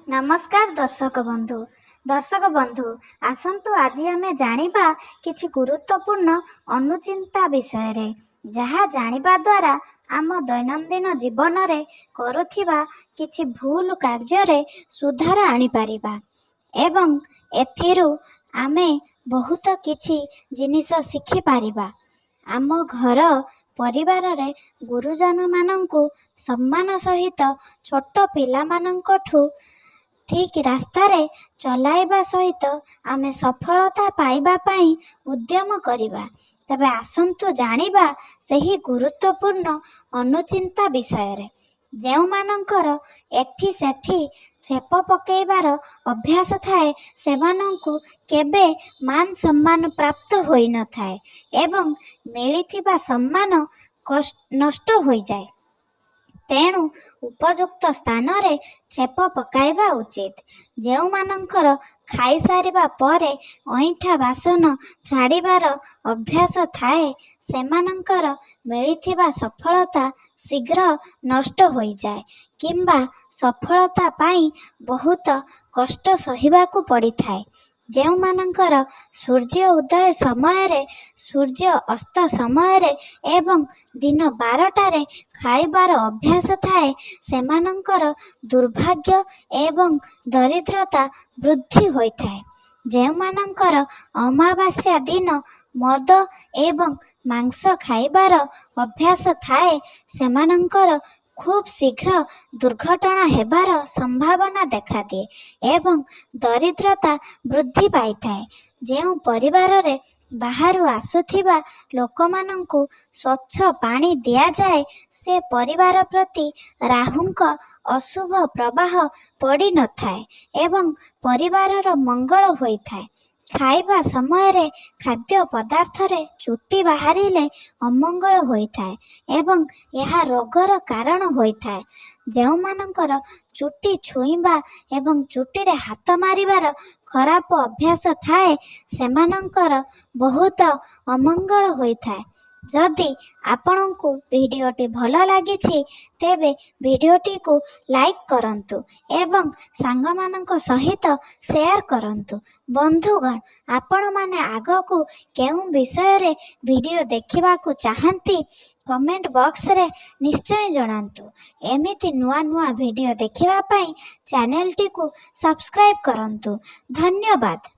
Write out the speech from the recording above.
ନମସ୍କାର ଦର୍ଶକ ବନ୍ଧୁ। ଦର୍ଶକ ବନ୍ଧୁ, ଆସନ୍ତୁ ଆଜି ଆମେ ଜାଣିବା କିଛି ଗୁରୁତ୍ୱପୂର୍ଣ୍ଣ ଅନୁଚିନ୍ତା ବିଷୟରେ, ଯାହା ଜାଣିବା ଦ୍ୱାରା ଆମ ଦୈନନ୍ଦିନ ଜୀବନରେ କରୁଥିବା କିଛି ଭୁଲ କାର୍ଯ୍ୟରେ ସୁଧାର ଆଣିପାରିବା ଏବଂ ଏଥିରୁ ଆମେ ବହୁତ କିଛି ଜିନିଷ ଶିଖିପାରିବା। ଆମ ଘର ପରିବାରରେ ଗୁରୁଜନମାନଙ୍କୁ ସମ୍ମାନ ସହିତ ଛୋଟ ପିଲାମାନଙ୍କଠୁ ଠିକ୍ ରାସ୍ତାରେ ଚଲାଇବା ସହିତ ଆମେ ସଫଳତା ପାଇବା ପାଇଁ ଉଦ୍ୟମ କରିବା। ତେବେ ଆସନ୍ତୁ ଜାଣିବା ସେହି ଗୁରୁତ୍ୱପୂର୍ଣ୍ଣ ଅନୁଚିନ୍ତା ବିଷୟରେ। ଯେଉଁମାନଙ୍କର ଏଠି ସେଠି ଛେପ ପକାଇବାର ଅଭ୍ୟାସ ଥାଏ, ସେମାନଙ୍କୁ କେବେ ମାନ ସମ୍ମାନ ପ୍ରାପ୍ତ ହୋଇନଥାଏ ଏବଂ ମିଳିଥିବା ସମ୍ମାନ ନଷ୍ଟ ହୋଇଯାଏ। ତେଣୁ ଉପଯୁକ୍ତ ସ୍ଥାନରେ ଛେପ ପକାଇବା ଉଚିତ। ଯେଉଁମାନଙ୍କର ଖାଇସାରିବା ପରେ ଅଇଁଠା ବାସନ ଛାଡ଼ିବାର ଅଭ୍ୟାସ ଥାଏ, ସେମାନଙ୍କର ମିଳିଥିବା ସଫଳତା ଶୀଘ୍ର ନଷ୍ଟ ହୋଇଯାଏ କିମ୍ବା ସଫଳତା ପାଇଁ ବହୁତ କଷ୍ଟ ସହିବାକୁ ପଡ଼ିଥାଏ। ଯେଉଁମାନଙ୍କର ସୂର୍ଯ୍ୟ ଉଦୟ ସମୟରେ, ସୂର୍ଯ୍ୟ ଅସ୍ତ ସମୟରେ ଏବଂ ଦିନ 12ଟାରେ ଖାଇବାର ଅଭ୍ୟାସ ଥାଏ, ସେମାନଙ୍କର ଦୁର୍ଭାଗ୍ୟ ଏବଂ ଦରିଦ୍ରତା ବୃଦ୍ଧି ହୋଇଥାଏ। ଯେଉଁମାନଙ୍କର ଅମାବାସ୍ୟା ଦିନ ମଦ ଏବଂ ମାଂସ ଖାଇବାର ଅଭ୍ୟାସ ଥାଏ, ସେମାନଙ୍କର ଖୁବ୍ ଶୀଘ୍ର ଦୁର୍ଘଟଣା ହେବାର ସମ୍ଭାବନା ଦେଖାଦିଏ ଏବଂ ଦରିଦ୍ରତା ବୃଦ୍ଧି ପାଇଥାଏ। ଯେଉଁ ପରିବାରରେ ବାହାରୁ ଆସୁଥିବା ଲୋକମାନଙ୍କୁ ସ୍ୱଚ୍ଛ ପାଣି ଦିଆଯାଏ, ସେ ପରିବାର ପ୍ରତି ରାହୁଙ୍କ ଅଶୁଭ ପ୍ରବାହ ପଡ଼ିନଥାଏ ଏବଂ ପରିବାରର ମଙ୍ଗଳ ହୋଇଥାଏ। ଖାଇବା ସମୟରେ ଖାଦ୍ୟ ପଦାର୍ଥରେ ଚୁଟି ବାହାରିଲେ ଅମଙ୍ଗଳ ହୋଇଥାଏ ଏବଂ ଏହା ରୋଗର କାରଣ ହୋଇଥାଏ। ଯେଉଁମାନଙ୍କର ଚୁଟି ଛୁଇଁବା ଏବଂ ଚୁଟିରେ ହାତ ମାରିବାର ଖରାପ ଅଭ୍ୟାସ ଥାଏ, ସେମାନଙ୍କର ବହୁତ ଅମଙ୍ଗଳ ହୋଇଥାଏ। ଯଦି ଆପଣଙ୍କୁ ଭିଡ଼ିଓଟି ଭଲ ଲାଗିଛି, ତେବେ ଭିଡ଼ିଓଟିକୁ ଲାଇକ୍ କରନ୍ତୁ ଏବଂ ସାଙ୍ଗମାନଙ୍କ ସହିତ ସେୟାର କରନ୍ତୁ। ବନ୍ଧୁଗଣ, ଆପଣମାନେ ଆଗକୁ କେଉଁ ବିଷୟରେ ଭିଡ଼ିଓ ଦେଖିବାକୁ ଚାହାନ୍ତି, କମେଣ୍ଟ ବକ୍ସରେ ନିଶ୍ଚୟ ଜଣାନ୍ତୁ। ଏମିତି ନୂଆ ନୂଆ ଭିଡ଼ିଓ ଦେଖିବା ପାଇଁ ଚ୍ୟାନେଲଟିକୁ ସବସ୍କ୍ରାଇବ୍ କରନ୍ତୁ। ଧନ୍ୟବାଦ।